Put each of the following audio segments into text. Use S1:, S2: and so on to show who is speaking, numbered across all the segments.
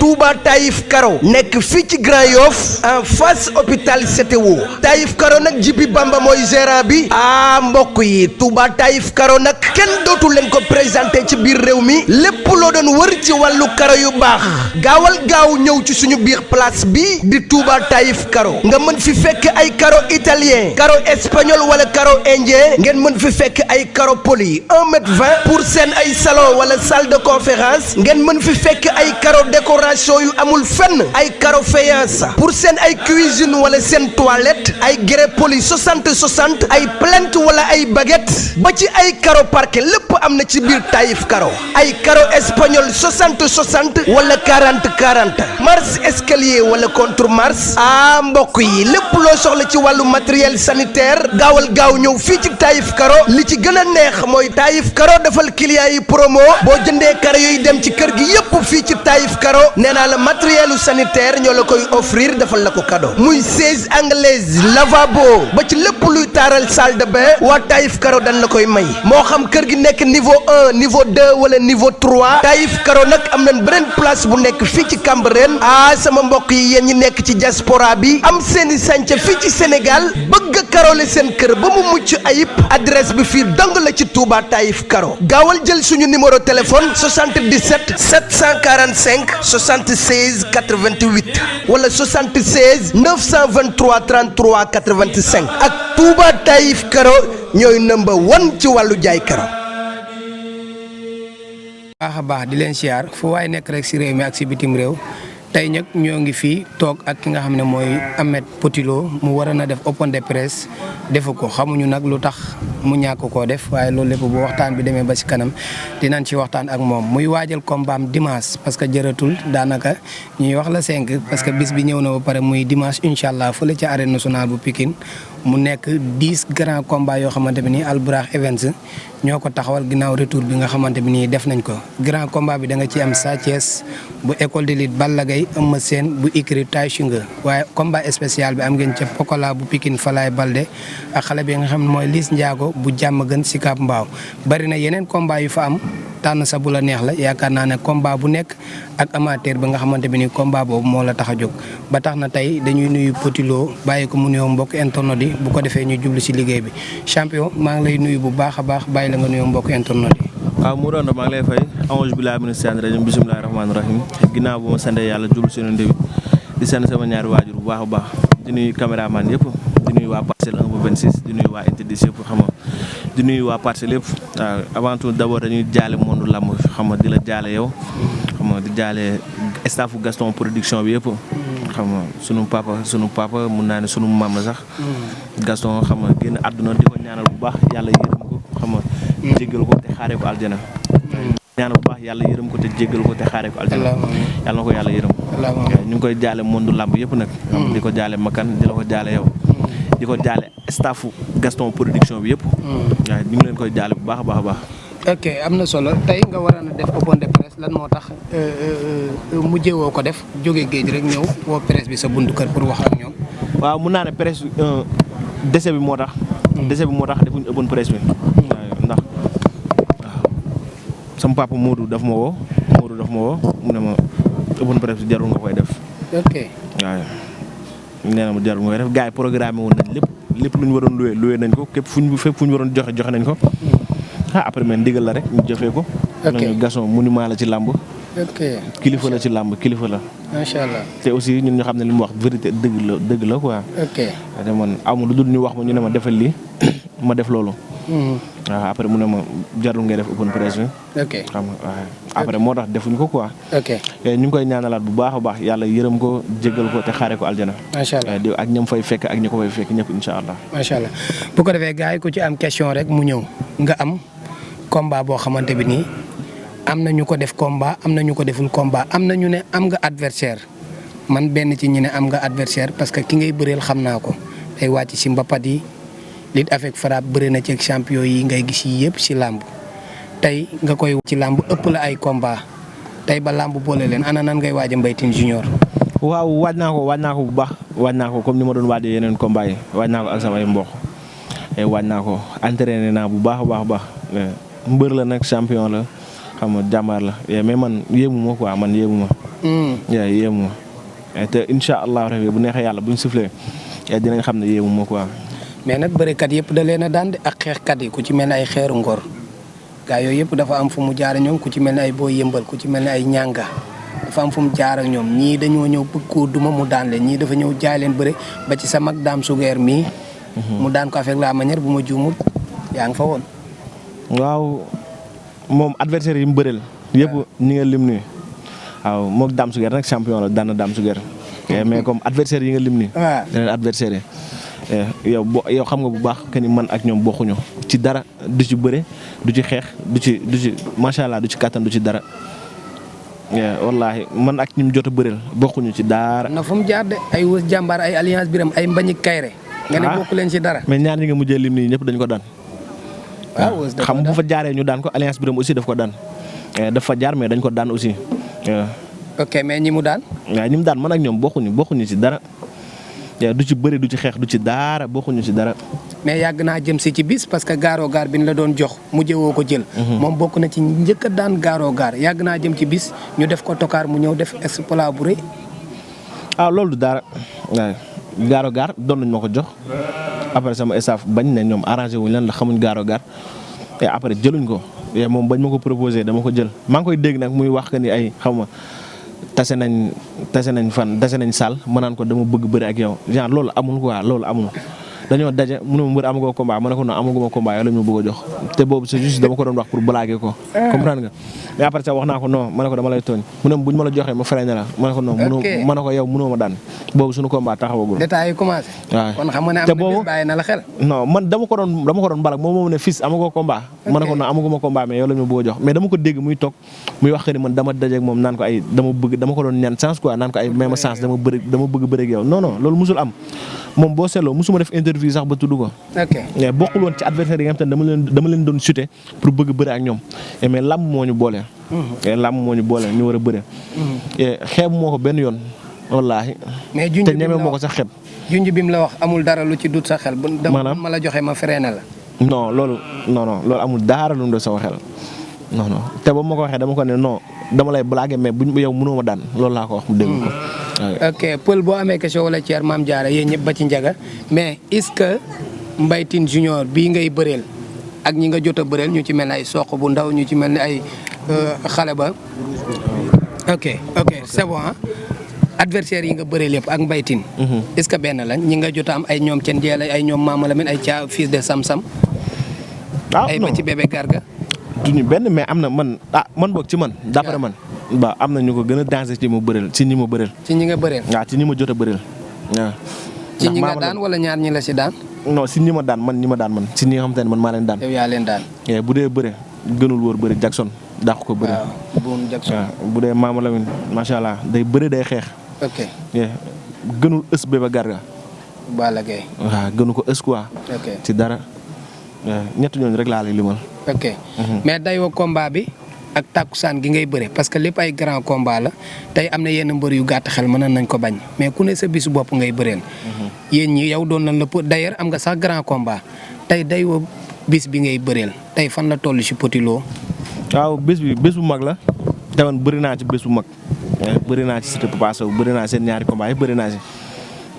S1: Touba Taïf Karo nekk fii ci Grand Yoff en face hôpital CTO Taïf Karo nag Jibi Bamba mooy gérant bi mbokk yi Touba Taïf Karo nag kenn dootu leen ko présenté ci biir réew mi lépp loo doon wër ci wàllu karo yu baax gaawal gaaw ñëw ci suñu biir place bi di Touba Taïf Karo nga mën fi fekk ay karo italien karo espagnol wala karo indien ngeen mën fi fekk ay karo poli 1,20 m pour seen ay salon wala salle de conférence ngeen mën fi fekk ay karo décoration yu amul fenn ay karo faïence pour seen ay cuisine wala seen toilette ay grès poli 60 ay plinthe wala ay baguette ba ci ay karo parquet lépp am na ci biir Taïf Karo ay karo espagnol 60 wala 40 marche escalier wala contre marche mbokk yi lépp loo soxla ci wàllu matériel sanitaire gaawal gaaw ñëw fii ci Taïf Karo li ci gën a neex mooy Taïf Karo defal client yi promo boo jëndee karo yooyu dem ci kër gi yépp fii ci Taïf Karo nee naa la matériel sanitaire ñoo la koy offrir defal la ko cadeau muy chaise anglaise lavabo ba ci lépp luy taaral salle de bain waa Taïf Karo dañ la koy may moo xam kër gi nekk niveau 1 niveau 2 wala niveau 3 Taïf Karo nag am nañ beneen place bu nekk fii ci Cambérène sama mbokk yi yéen ñi nekk ci diaspora bi am seeni sànca fii ci Sénégal bëgg a karole seen kër ba mu mucc ayib adresse bi fii dong la ci Touba Taïf Karo gaawal jël suñu numéro téléphone 77 745 76 88 wala 76 923 33 85 ak Touba Taïf Karo ñooy number 1 ci wàllu jaay karo.
S2: baax di leen siyaar fu waaye nekk rek si réew mi ak si bitim réew tey nag ñoo ngi fii toog ak ki nga xam ne mooy Ameth Potiloo mu war a def open de presse defu ko xamuñu nag lu tax mu ñàkk koo def waaye loolu lépp bu waxtaan bi demee ba si kanam dinañ ci waxtaan ak moom muy waajal combat am dimanche parce que jëratul daanaka ñuy wax la 5 parce que bis bi ñëw na ba pare muy dimanche incha allah fële ca arène nationale bu Pikine mu nekk 10 grands combats yoo xamante bi nii Albourakh Events ñoo ko taxawal ginnaaw retour bi nga xamante bi nii def nañ ko grand combat bi da nga ci am Sa Thiès bu école de lutte Balla Gaye Eumeu Sène bu écurie Tay Shinger waaye combat spécial bi am ngeen ca Pokola bu Pikine Falaye Balde ak xale bi nga xam ne mooy Liss Ndiago bu jàmm gën si Cap Mbaaw bari na yeneen combat yu fa am tànn sa bu la neex la yaakaar naa ne combat bu nekk ak amateur ba nga xamante bi ni combat boobu moo la tax a jóg ba tax na tey dañuy nuyu Potiloo bàyyi ko mu nuyoo mbokk internet yi bu ko defee ñu jublu si liggéey bi champion maa ngi lay nuyu bu baax a baax bàyyi la nga nuyoo mbokk internet yi.
S3: waaw mu doon maa ngi lay fay auzu billaahi mina shaytaani rajiim bismillaahi rahmaani rahiim ginnaaw bu ma sant yàlla jublu si yonent bi di sant sama ñaari waajur bu baax a baax di nuyu caméraman yëpp di nuyu waa Parcelles 1 ba 26 di nuyu waa Interdit yëpp xam nga di nuyu waa Parcelles yëpp waaw avant tout d'abord dañuy jaale monde lamb xam nga di la jaale yow xam nga di jaale staffu Gaston production bi yëpp xam nga sunu papa mun naa ne sunu maam la sax Gaston xam nga génn àdduna di ko ñaanal bu baax yàlla yërëm ko xam nga jéggal ko te xaaree ko aljana ñaanal bu baax yàlla yërëm ko te jéggal ko te xaaree ko aljana yàlla na ko yàlla yërëm ñu ngi koy jaale monde lamb yëpp nag di ko jaale Makan di la ko jaale yow di ko jaale staffu Gaston production bi yëpp waaw ñu ngi leen koy jaale bu baax a baax a baax
S2: ok am na solo tey nga war a def open de presse lan moo tax mujjee woo ko def jóge géej rek ñëw woo presse bi sa buntu kër pour wax ak ñoom.
S3: waaw mun naa ne presse décès bi moo tax. décès bi moo tax defuñu open presse bi. ndax waaw sama papa Modou daf ma woo mu ne ma open presse bi jarul nga koy def.
S2: ok
S3: waaw nee na ma jarul nga koy def gars yi programme woon nañ lépp lu ñu waroon loué nañ ko fépp fu ñu waroon joxe nañ ko. après man ndigal la rek ñu jëfee ko. ok Gaston monument la ci làmb.
S2: ok
S3: kilifa la ci làmb kilifa la.
S2: macha allah
S3: te aussi ñun ñu xam ne li mu wax vérité dëgg la quoi.
S2: ok
S3: te man amul lu dul ñu wax ma ñu ne ma defal lii ma def loolu. waaw après mu ne ma jarul ngay def open presse bi.
S2: ok
S3: xam nga waaw après moo tax defuñ ko quoi.
S2: ok
S3: ñu ngi koy ñaanalaat bu baax a baax yàlla yërëm ko jéggal ko te xaare ko aljana.
S2: macha allah
S3: ak ñam fay fekk ak ñi ko fay fekk ñëpp incha allah.
S2: macha allah bu ko defee gars yi ku ci am question rek mu ñëw nga am. combat boo xamante bi nii am na ñu ko def combat am na ñu ko deful combat am na ñu ne am nga adversaire man benn ci ñu ne am nga adversaire parce que ki ngay bëreel xam naa ko day wàcc si mbapat yi lutte avec frappe bëri na ci champion yi ngay gis yi yëpp si làmb tey nga koy ci làmb ëpp la ay combat tey ba làmb boole leen ana nan ngay waaj a Mbaye Tine Junior.
S3: waaw waaj naa ko bu baax waaj naa ko comme ni ma doon waajee yeneen combat yi waaj naa ko ak samay mbokk waaj naa ko entraîné naa bu baax a baax mbër la nag champion la xam nga jàmbaar la mais man yéemu ma quoi man yéemu ma. yéemu ma te incha allah rabi bu neexee yàlla buñ soufflé dinañ xam ne yéemu ma quoi.
S2: mais nag bërekat yëpp da leen a daan ak xeexkat yi ku ci mel ne ay xeeru ngor gaa yooyu yëpp dafa am fu mu jaar ñoom ku ci mel ne ay booy yëmbal ku ci mel ne ay ñànga dafa am fu mu jaar ak ñoom ñii dañoo ñëw bëgg koo duma mu daan leen ñii dafa ñëw jaay leen bëre ba ci sa mag daam sugeer mii. mu daan ko avec la manière bu ma juumul yaa ngi fa woon.
S3: waaw moom adversaire yi mu bëreel. yëpp ñi nga lim nii waaw moog daam sugeer nag champion la daan na daam sugeer mais comme adversaire yi nga lim nii.
S2: waaw
S3: yeneen adversaire yi yow xam nga bu baax que ni man ak ñoom bokkuñu ci dara du ci bëre du ci xeex du ci macha allah du ci kattan du ci dara. wallaahi man ak ñi mu jot a bëreel bokkuñu ci dara.
S2: na fu mu jaar de ay wës jàmbaar ay alliance biram ay mbañi kayre nga ne bokku leen ci dara.
S3: mais ñaar ñi nga mujjee lim nii ñëpp dañ ko daan.
S2: waaw
S3: xam bu fa jaaree ñu daan ko alliance biram aussi daf ko daan. dafa jaar mais dañ ko daan aussi.
S2: ok mais ñi mu daan.
S3: waaw ñi mu daan man ak ñoom bokkuñu ci dara. du ci bëri du ci xeex du ci dara bokkuñu ci dara.
S2: mais yàgg naa jëm si ci bis parce que gaaroo gaar bi ñu la doon jox mujjee woo ko jël. moom bokk na ci njëkk a daan gaaroo gaar yàgg naa jëm ci bis ñu def ko tokaar mu ñëw def exploit bu rëy.
S3: loolu du dara waaw gaaroo gaar doon nañ ma ko jox après sama staff bañ ne ñoom arrangé wuñ lan la xamuñ gaaroo gaar et après jëluñ ko moom bañ ma ko proposé dama ko jël maa ngi koy dégg nag muy wax que ni ay xaw ma tase nañ saal ma naan ko dama bëgg bëri ak yow genre loolu amul quoi loolu amul. dañoo daje mu ne ma mbër amagoo combat ma ne ko non amaguma combat yow la ñu bëgg a jox te boobu c'est juste dama ko doon wax pour blaguer ko. comprendre nga mais après ça wax naa ko non ma ne ko dama lay tooñ mu ne buñ ma la joxee ma freiné la ma ne ko non. ma ne ko yow mënoo ma daan boobu suñu combat taxawagul.
S2: détails yi commencé.
S3: waaw
S2: kon xam nga ne am na bis bàyyi na la xel.
S3: non man dama ko doon balak moom ne fils amagoo combat. ma ne ko non amaguma combat mais yow la ñu bëgg a jox mais dama ko dégg muy toog muy wax que ni man dama daje ak moom naan ko ay dama ko doon ñaan chance quoi naan ko ay même chance dama bëgg bëri ak yow non non loolu musul am moom boo seetloo musuma def interview sax ba tudd ko.
S2: ok
S3: mais bokkul woon ci adversaire yi nga xam te ne dama leen doon chuter pour bëgg bëre ak ñoom mais làmb moo ñu boole. làmb moo ñu boole ñu war a bëre. xeeb moo ko benn yoon wallaahi.
S2: mais junj
S3: te ñeme moo ko sax xeeb.
S2: junj bi mu la wax amul dara lu ci dut sa xel.
S3: maanaam
S2: ma la joxe ma freiné la.
S3: non loolu amul dara lu mu doon sama xel. non te ba ma ko waxee dama ko ne non dama lay blaguer mais buñ yow mënoo ma daan loolu laa ko wax mu dégg ko.
S2: ok Pël boo amee question wala Thier Mame Diarra yéen ñëpp ba ci njaga mais est-ce que Mbaye Tine Junior bii ngay bëreel ak ñi nga jot a bëreel ñu ci mel ne ay soq bu ndaw ñu ci mel ne ay xale ba. ok c'est bon adversaire yi nga bëreel yëpp ak Mbaye Tine. est-ce que benn lañ ñi nga jot a am ay ñoom Cen Jeela ay ñoom Mama Lamine ay caa fils de Sam-Sam. ay ba ci bébé Garga.
S3: duñu benn mais am na man boog ci man d'après man. ba am na ñu ko gën a danger ci mu bëreel ci ñi ma bëreel.
S2: ci ñi nga bëreel.
S3: waaw ci ñi ma jot a bëreel waaw.
S2: ci ñi nga daan wala ñaar ñi la si daan.
S3: non si ñi ma daan man si ñi nga xamante ne man maa leen daan.
S2: yow yaa leen daan.
S3: bu dee bëre gënul wóor bëre Jackson dàq ko bëre.
S2: waaw Boun Jackson.
S3: waaw bu dee Mama Lamine macha allah day bëre day xeex.
S2: ok
S3: gënul ës Bébé Garga.
S2: Balla Gaye.
S3: waaw gënu ko ës quoi.
S2: ok
S3: ci dara ñett ñooñu rek laa lay limal.
S2: ok mais dayoo combat bi. ak tàkkusaan gi ngay bëre parce que lépp ay grand combat la tey am na yenn mbër yu gàtt xel mën nañ ko bañ mais ku ne sa bisu bopp ngay bëreel. yéen ñi yow doon nañ la d'ailleurs am nga sax grand combat tey dayoo bis bi ngay bëreel tey fan la toll ci Petit Lo.
S3: waaw bés bu mag la te man bëri naa ci bés bu mag bëri naa ci Cité Papa Sow bëri naa seen ñaari combat yi bëri naa ci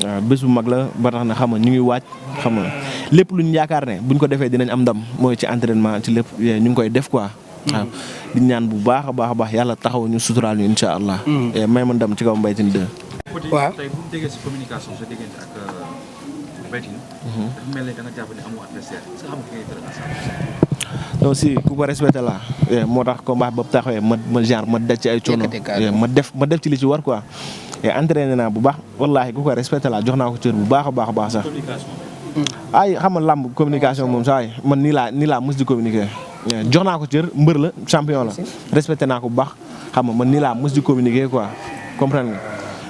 S3: waaw bés bu mag la ba tax na xam nga ñu ngi waaj xam nga lépp lu ñu yaakaar ne buñ ko defee dinañ am ndam mooy ci entraînement ci lépp ñu ngi koy def quoi. waaw di ñaan bu baax a baax yàlla taxaw ñu suturaal ñu incha allah. may ma ndam ci kaw Mbaye Tine 2.
S4: waaw tey bu ñu déggee si communication sa diggante ak Mbaye Tine. dafa mel ni da nga jàpp ne amoo adversaire est-ce que xam nga ki ngay bëre à 100%.
S3: donc si ku ko respecté la moo tax combat ba taxawee ma daj ci ay coono ma def ci li ci war quoi. entraîné naa bu baax wallaahi ku ko respecté la jox naa ko cër bu baax a baax sax. ay xam nga làmb communication moom saa yi man nii laa mës di communiquer. jox naa ko cër mbër la champion la respecté naa ko bu baax xam nga man nii laa mës di communiquer quoi comprendre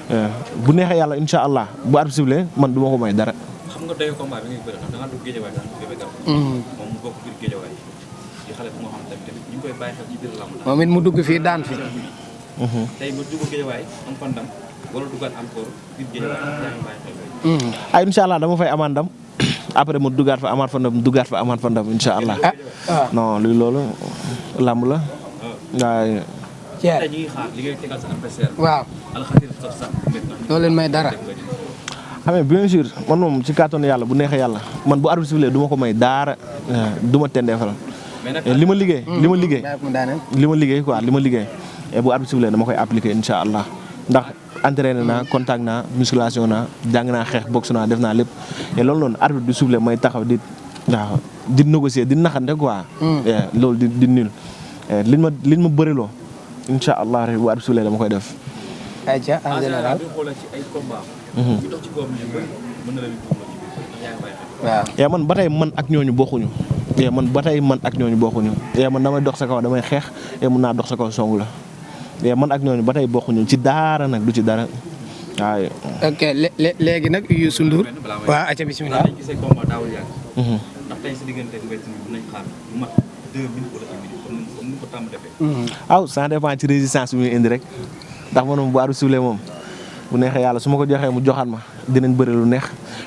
S3: nga bu neexee yàlla incha allah bu arbitre sifflé man du ma ko may dara.
S4: xam nga dayo combat bi ngay bëri da nga dugg géejawaay daan Bébé Garga. moom mu bokk biir géejawaay di xale bu nga xam tamit ñu ngi koy bàyyi xel ci biir lamb.
S2: moom it mu dugg fii daan fi.
S4: tey ma dugg géejawaay am fa ndam wala duggaat encore biir géejawaay yaa ngi bàyyi xel.
S3: ay incha allah dama fay amaan ndam après mu duggaat fa amaat fa ndam incha allah. non luy loolu làmb la waaye.
S4: tey ñu ngi xaar li ngay tegal sa adversaire.
S2: waaw. doo leen may dara.
S3: xam nga bien sûr man moom ci kàttanu yàlla bu neexee yàlla man bu arbitre sifflé du ma ko may daara du ma tendeefal. li ma liggéey. li ma liggéey quoi li ma liggéey. bu arbitre sifflé dama koy appliquer incha allah ndax entraîné naa contact naa musculation naa jàng naa xeex boxe naa def naa lépp et loolu noonu arbitre du sifflé may taxaw di waaw di négocier di naxante quoi. loolu di nul liñ ma bëriloo incha allah rek bu arbitre sifflé dama koy def.
S2: ayca en général
S3: waaw. man ba tey man ak ñooñu bokkuñu. man damay dox sa kaw damay xeex mun naa dox sa kaw songu la. man ak ñooñu ba tey bokkuñu ci dara nag du ci dara waaw.
S2: ok léegi nag Youssou Ndour. waaw ayca bisimilah.
S3: waaw ça dépend ci résistance bi muy indi rek ndax man moom bu arbitre sifflé moom bu neexee yàlla su ma ko joxee mu joxaat ma dinañ bëri lu neex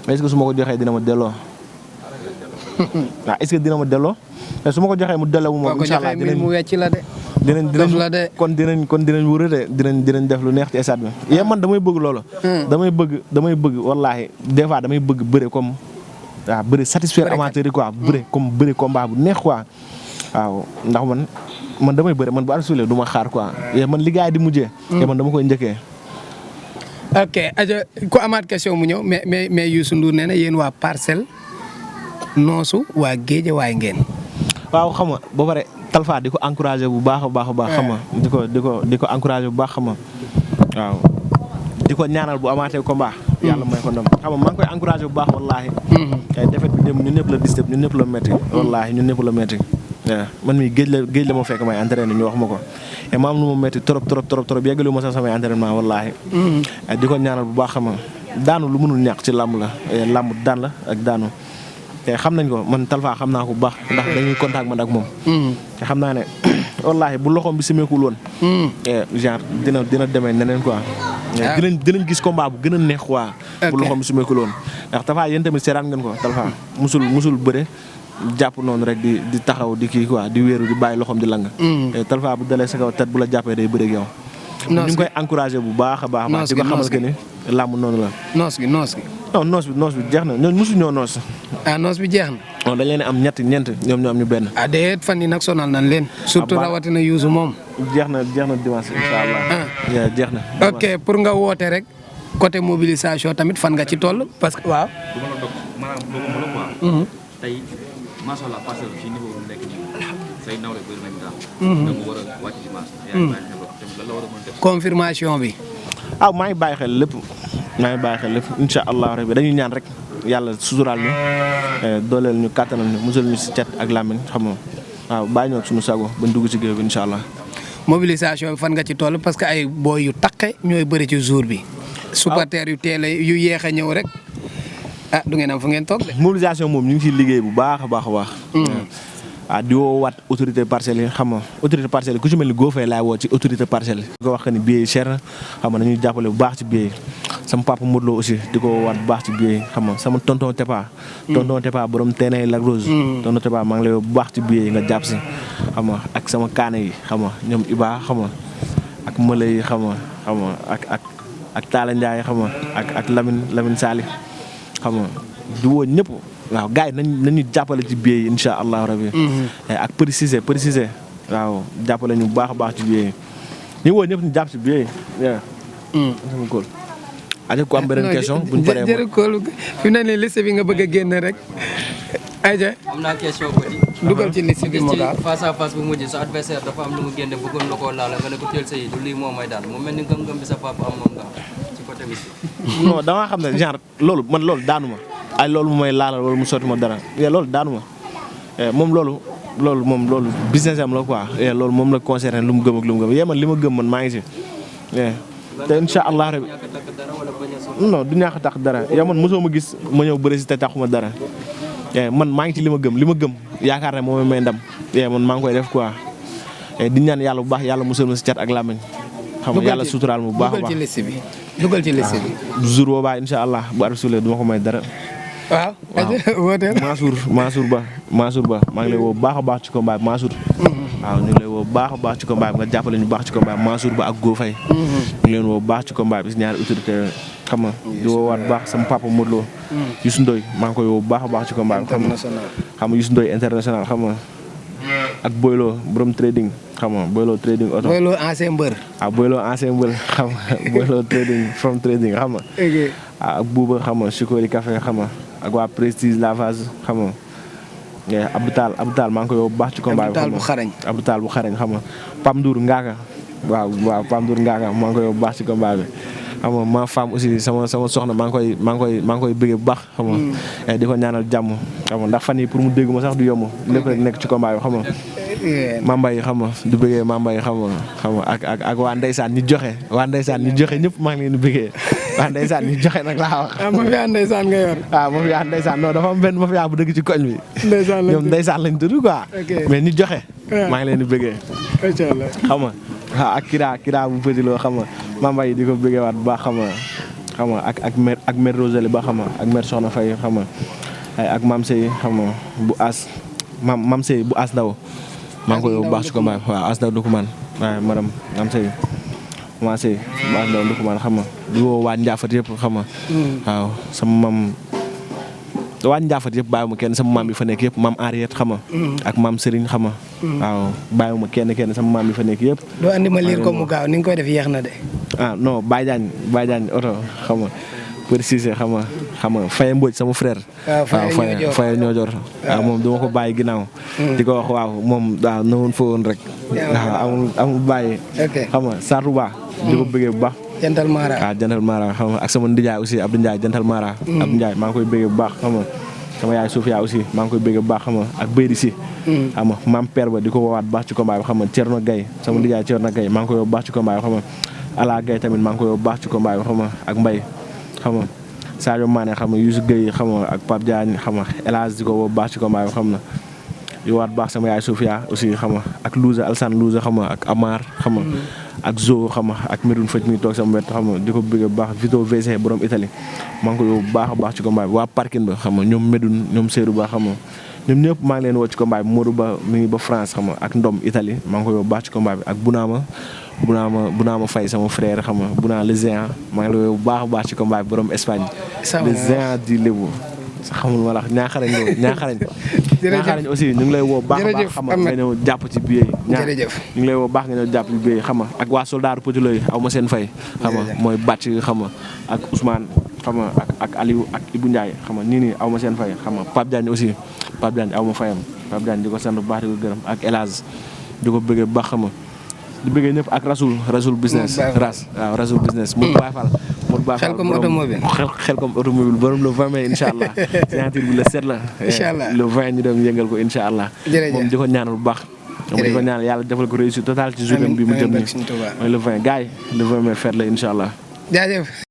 S3: mais est-ce que su ma ko joxee dina ma delloo. waaw est-ce que dina ma delloo te su ma ko joxee mu delloo moom incha allah dinañ
S2: mu wecc la de.
S3: kon dinañ wërate dinañ def lu neex ci stade bi. man damay bëgg loolu. damay bëgg wallaahi des fois damay bëgg bëre comme waaw bëre satisfaire amateur yi quoi bëre combat bu neex quoi waaw ndax man damay bëre man bu arbitre sifflé du ma xaar quoi man li gars yi di mujjee. man dama koy njëkkee.
S2: ok aja ku amaat question mu ñëw mais Youssou Ndour nee na yéen waa Parcelles noosu waa Guédiawaye ngeen.
S3: waaw xam nga ba pare Talfa di ko encouragé bu baax a baax xam nga di ko encouragé bu baax xam nga waaw di ko ñaanal bu amaatee combat. yàlla may ko ndam xam nga maa ngi koy encouragé bu baax wallaahi. ay defet bi dem ñun ñëpp la disturb ñun ñëpp la métti. wallaahi ñun ñëpp la métti. man mii géej la ma fekk may entraîné ñu wax ma ko et ma am lu ma métti trop yeggalu ma sax samay entraînement wallaahi. di ko ñaanal bu baax xam nga daanu lu mënul ñàkk ci làmb la làmb daan la ak daanu. te xam nañ ko man Talfa xam naa ko bu baax ndax dañuy contact man ak moom. te xam naa ne wallaahi bu loxoom bi simeekul woon. genre dina demee neneen quoi. dinañ gis combat bu gën a neex quoi. bu loxoom bi simeekul woon ndax Talfa yéen tamit seeraan ngeen ko Talfa musul bëre jàpp noonu rek di taxaw di kii quoi di wéeru di bàyyi loxoom di lang. Talfa bu dalee sa kaw tet bu la jàppee day bëre ak yow. ñu ngi koy encouragé bu baax a baax. di ko xamal que ni làmb noonu la.
S2: noos gi.
S3: non noos bi jeex na ñooñu mosu ñoo noos.
S2: noos bi jeex na.
S3: non dañ leen am ñeent ñoom ñoo am ñu benn.
S2: déet fan yi nag sonal nañ leen. surtout rawatina Youssou moom.
S3: jeex na dimanche incha allah. jeex na.
S2: ok pour nga woote rek côté mobilisation tamit fan nga ci toll parce que waaw.
S4: du ma la dog maanaam doguma la quoi. tey macha allah parce que fii niveau bi mu nekk nii say nawle bëri nañ daal. da nga war a wàcc dimanche. yaa ngi bàyyi xel lan la war a mën a def.
S2: confirmation bi.
S3: maa ngi bàyyi xel lépp. incha allah rabbi dañuy ñaan rek yàlla suturaal ñu dooleel ñu kàttanal ñu musal ñu si cet ak làmmiñ xam nga waaw bàyyi ñoo suñu sago bañ dugg ci géew bi incha allah.
S2: mobilisation bi fan nga ci toll parce que ay booy yu taqe ñooy bëri ci jour bi. supporters yu teel yu yéex a ñëw rek du ngeen am fu ngeen toog de.
S3: mobilisation moom ñu ngi ciy liggéey bu baax a baax a baax. di woo waat autorité parcelles yi xam nga autorité parcelles yi ku ci mel ni Gofay laay woo ci autorité parcelles yi. di ko wax que ni billet yi cher na xam nga nañuy jàppale bu baax ci billet yi sama papa Modou Lo aussi di ko waat bu baax ci billet yi xam nga sama tonton Tepa. tonton Tepa borom terrain Lac Rose. tonton Tepa maa ngi lay woo bu baax ci billet yi nga jàpp si xam nga ak sama kaane yi xam nga ñoom Iba xam nga ak Mële yi xam nga ak Talla Ndiaye xam nga ak Lamine Sali xam nga di woo ñëpp. waaw gars yi nañu jàppale ci billet yi incha allahu rabi. ak préciser waaw jàppale ñu bu baax a baax ci billet yi ñu woo ñëpp ñu jàpp ci billet yi. sama góor. aja ko am beneen question buñ paree
S2: jërëjëf fi mu ne nii liste bi nga bëgg a génn rek. aja
S5: am naa question petit.
S2: dugal ci liste bi moo gaaw
S5: face à face bu mujj sa adversaire dafa am lu mu génne bëggoon la koo laala nga ne ko teel sa yi du lii moo may daan mu mel ni ngëm-ngëm bi sa papa am moom nga ci côté bi.
S3: non damaa xam ne genre loolu daanu ma. ay loolu mu may laalal wala mu sotti ma dara loolu daanu ma moom loolu business am la quoi loolu moom la concerné lu mu gëm ak lu mu gëm man li ma gëm man maa ngi si te incha allah rabi non du ñàkk a tax dara man mosoo ma gis ma ñëw bëri si te taxuma dara man maa ngi ci li ma gëm yaakaar ne moom may ndam man maa ngi koy def quoi di ñaan yàlla bu baax yàlla musal ma si cat ak làmmiñ xam nga yàlla suturaal ma bu baax a baax
S2: dugal ci liste bi
S3: jour boobaa incha allah bu arbitre du ma ko may dara
S2: waaw wooteel.
S3: Mansour Ba maa ngi lay woo bu baax a baax ci combat bi Mansour. waaw ñu ngi lay woo bu baax a baax ci combat bi nga jàppale ñu baax ci combat bi Mansour Ba ak Go Faye. ñu ngi leen woo bu baax ci combat bi si ñaari autorité xam nga di woowaat bu baax sama papa Modou Lo. Youssou Ndoye maa ngi koy woo bu baax a baax ci combat bi. xam nga Youssou Ndoye international xam nga ak Boylo borom trading xam nga Boylo trading oto.
S2: Boylo ancien mbër.
S3: Boylo ancien mbër xam nga Boylo trading from trading xam nga. ak Bouba xam nga Chikori Café xam nga ak waa Prestige Lavage xam nga. Abdou Tall maa ngi koy woo bu baax ci combat bi. Abdou Tall bu xarañ xam nga Pam Ndour Ngaka waaw Pam Ndour Ngaka maa ngi koy woo bu baax ci combat bi. xam nga ma femme aussi sama soxna maa ngi koy bëggee bu baax xam nga di ko ñaanal jàmm xam nga ndax fan yi pour mu dégg ma sax du yomb lépp rek nekk ci combat bi xam nga Mambay xam nga du bëggee Mambay xam nga ak waa ndeysaan ñi joxe ñëpp maa ngi leen di bëggee waa ndeysaan ñi joxe nag laa wax.
S2: ma fi yaa ndeysaan nga yor.
S3: ma fi yaa ndeysaan non dafa am benn ma fi yaa bu dëgg ci koñ bi. ñoom ndeysaan lañ tudd quoi. mais ñi joxe. maa ngi leen di bëggee.
S2: incha allah
S3: xam nga waaw ak Kira bu Petit Lo xam nga Mambay di ko bëggee waat bu baax xam nga ak mère Rosalie ba xam nga ak mère Soxna Faye xam nga ak Mam Sey xam nga bu as Mam Sey bu as ndaw maa ngi koy bu baax ci combat waaw as ndaw du ko man waaye madame Mam Sey commencé bu as ndaw du ko man xam nga di woo waa Njaafat yëpp xam nga waaw sama mam waa Njaafat yëpp bàyyiwuma kenn sama maam bi fa nekk yëpp maam Henriette xam nga ak maam Serigne xam nga waaw bàyyiwuma kenn sama maam bi fa nekk yëpp.
S2: doo andi ma liir ko mu gaaw ni nga koy def yéex na de.
S3: non Baye Diagne oto xam nga précisé xam nga Faye Mbodj sama frère. waaw Faye Ñoojoor waaw moom dama ko bàyyi ginnaaw. di ko wax waaw moom waaw na woon fa woon rek. waaw amul bàyyi. xam nga Sartou Ba. di ko bëggee bu baax.
S2: Jantal Mara
S3: waaw Jantal Mara xam nga ak sama ndijaay aussi Abdou Ndiaye Jantal Mara. Abdou Ndiaye maa ngi koy bëggee bu baax xam nga sama yaay Sofia aussi maa ngi koy bëggee bu baax xam nga ak Béydi si. xam nga maam père ba di ko woowaat bu baax ci combat bi xam nga Thierno Gaye sama ndijaay Thierno Gaye maa ngi koy woo bu baax ci combat bi xam nga Ala Gaye tamit maa ngi koy woo bu baax ci combat bi xam nga ak Mbaye xam nga Sadio Mané xam nga Youssou Gueye xam nga ak Pape Diagne xam nga El Hadj di ko woo bu baax ci combat bi xam na yu waat baax sama yaay Sofia aussi xam nga ak Louza Alsane Louza xam nga ak Amar xam nga ak Zo xam nga ak Medoune Faj mi toog sama wet xam nga di ko bëgg bu baax Vito VC borom Italie maa ngi koy woo bu baax a baax ci combat bi waa Parkin ba xam nga ñoom Medoune ñoom Seydou Ba xam nga ñoom ñëpp maa ngi leen woo ci combat bi Modou Ba mi ngi ba France xam nga ak Ndom Italie maa ngi koy woo bu baax ci combat bi ak Bunaama Faye sama frère xam nga Buna le Géant maa ngi lay woo bu baax a baax ci combat bi borom Espagne le Géant di Lébu xamul ma la ñaaxarañ aussi ñu ngi lay woo baax a baax xam nga nga ñëw jàpp ci billet ñu ngi lay woo baax nga ñëw jàpp ci billet xam nga ak waa soldaaru Petit Lo yi aw ma seen fay xam nga mooy bàcc xam nga ak Ousmane xam nga ak Aliou ak Ibou Ndiaye xam nga nii aw ma seen fay xam nga Pape Diagne aussi Pape Diagne aw ma fayam Pape Diagne di ko sant bu baax di ko gërëm ak El Hadj di ko bëggee bu baax xam nga di bëggee ñëpp ak Rasoul business Rasoul business mu Baye Fall
S2: xel comme automobile
S3: borom le 20 mai incha allah signature bi le 7 la.
S2: incha allah
S3: le 20 ñu dem yëngal ko incha allah. moom di ko ñaanal bu baax. moom di ko ñaanal yàlla defal ko réussite totale ci journée bi mu jëm nii. mooy le 20 gars yi le 20 mai fête la incha allah.
S2: jaajëf.